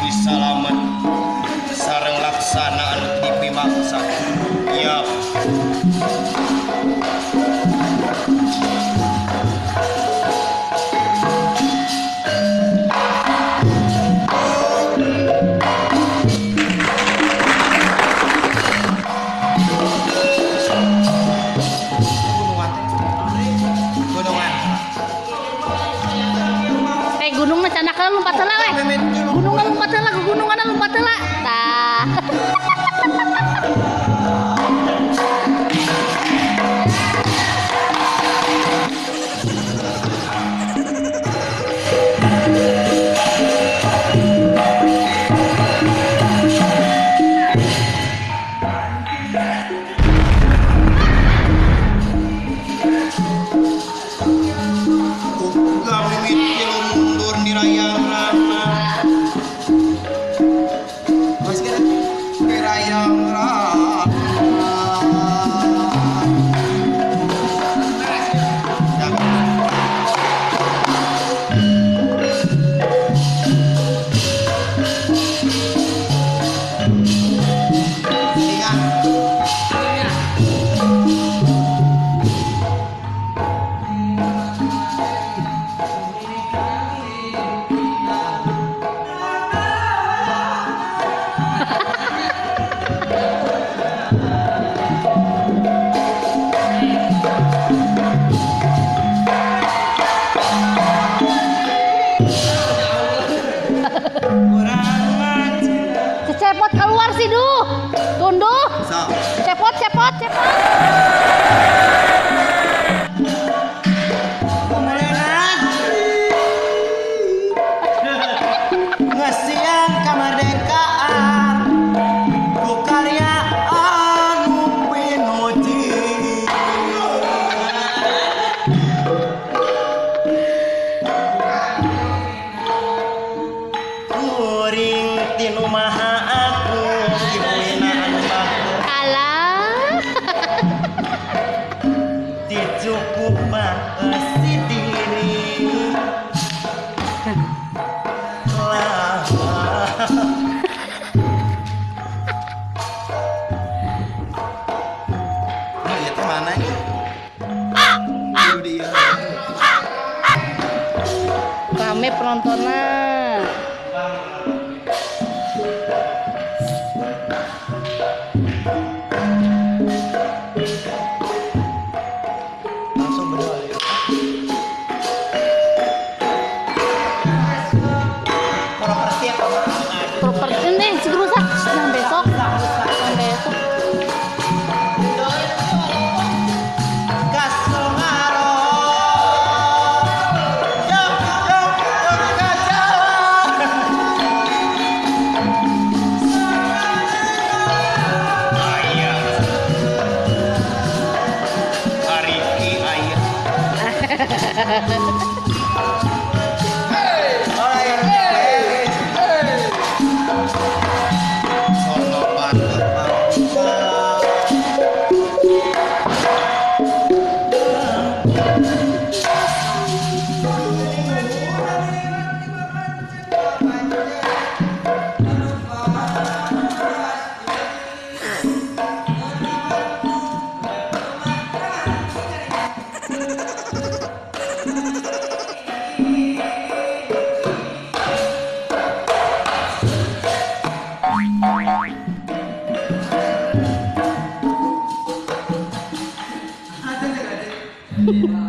Abdi salamet sareng laksana anu dipimaksa. Ya. Gunungna candakna lompat heula we. Gunungna lompat heula, gununganna lompat heula. Tah. Cepot keluar sih duh, tunduh, cepot cepot cepot. Ngesian kemerdekaan, ku karya anu pinuji. Kuring tinu maha aku ibuina anu baku. Alah. Dicukupan esi diri. Lah. Nah, itu mana ya? Itu dia. Rame penontonnya. Langsung berdoa ya. Properti apa? Properti nih, si rusak yang besok, yang besok.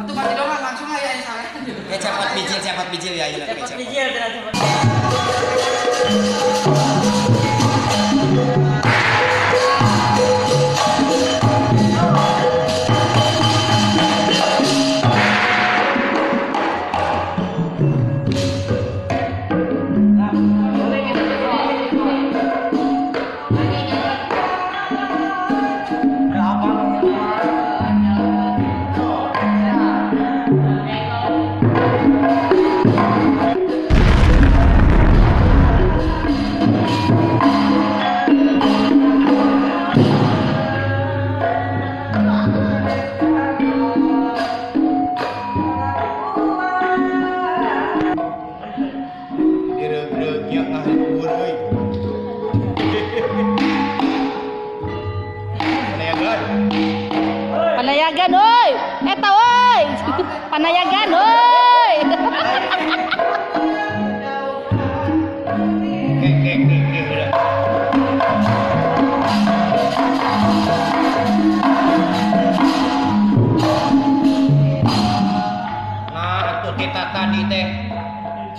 Atau bagi doang langsung aja yang salah. Ya cepot bijil ya, ya. Cepot bijil, cepot. Nya ngahibur euy. Panayagan. Panayagan euy. Eta euy. Panayagan euy. Nah, atuh kita tadi teh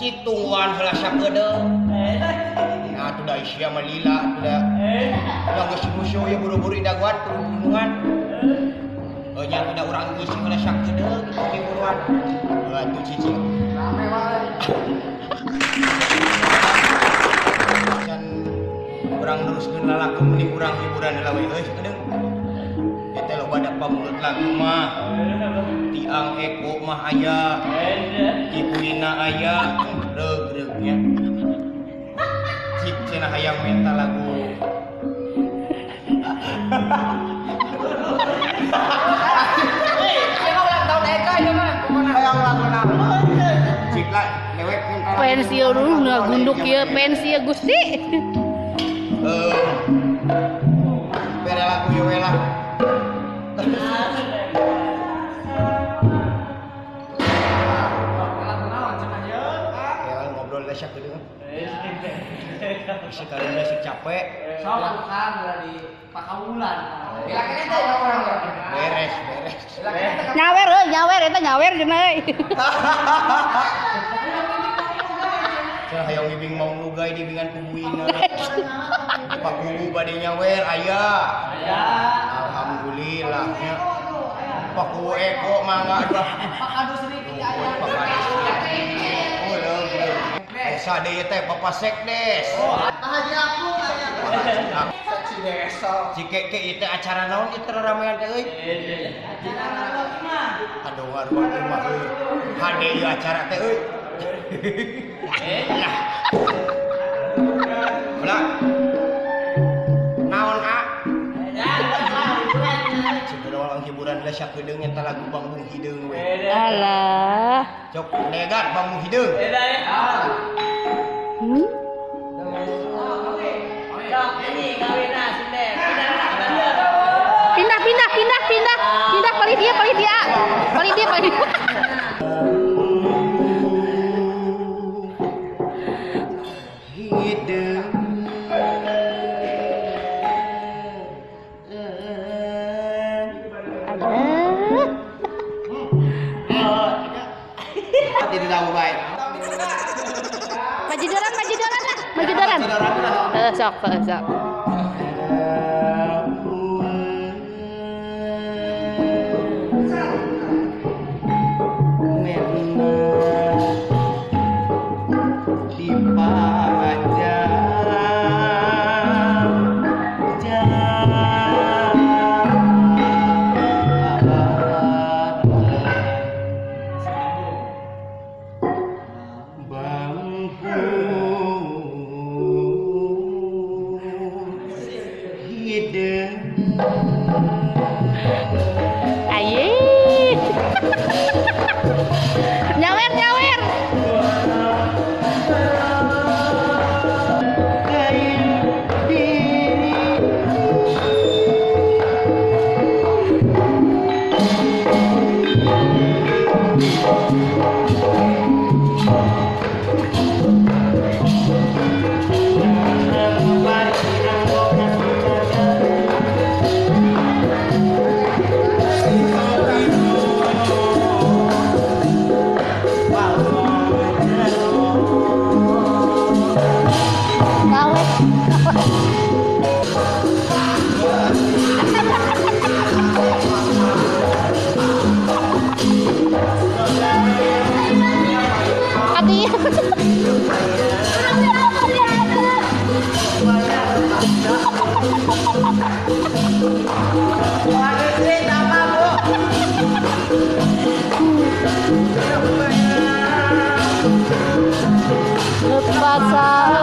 cik tungguan heula sakedeung. Nah, atuh da sia mah lila atuh da. Da geus musuh ya buru-buru daguan turun gunungan. Heuh nya atuh da urang geus heula sakedeung kitu buruan. Heuh atuh cicing. Rame wae. Can urang neruskeun lalaku mending urang hiburan heula we euy sakedeung. Ieu teh loba da pamulut lagu mah. Tiang Eko mah aya. Ibuina aya reug-reug nya. Cik cenah hayang minta lagu. Hei, ulang tahun Eka ieu mah. Hayang lagu naon? Cik lah dewek minta lagu. Pensiun ngagunduk ieu pensi ya Gusti. Bere lagu ieu we lah. Ya ngobrol deh sakedeung. Bisi karunya si capek. Sok kan dari Pakawulan. Bilangnya teh orang. Beres, beres. Nyawer euy, nyawer eta nyawer cenah euy. Cenah hayang ngibing mau lugai dibingan ku buina. Pak Kubu bade nyawer aya. Aya. Alhamdulillah nya. Pak Kubu Eko mangga aduh. Pak Kadus Riki aya. Pak Kadus Riki. Oh leung. Esa deui teh Bapak Sekdes. Oh, Pak Haji aku aya. Desa. Cik ke ieu teh acara naon ieu teh ramean teh euy? Acara naon mah? Aduh warung mah euy. Hade ieu acara teh euy. Lah. Ulah. Naon a? Cik orang hiburan lah sakedeung eta lagu Bambung Hideung we. Alah. Cok negat Bambung Hideung. Pindah pindah pindah pindah pindah paling dia paling dia paling dia paling dia. Hideung. Aduh. Tidak tahu baik. Majidoran majidoran lah, majidoran. Sok sok. Aye. Nyawer nyawer. Lepas.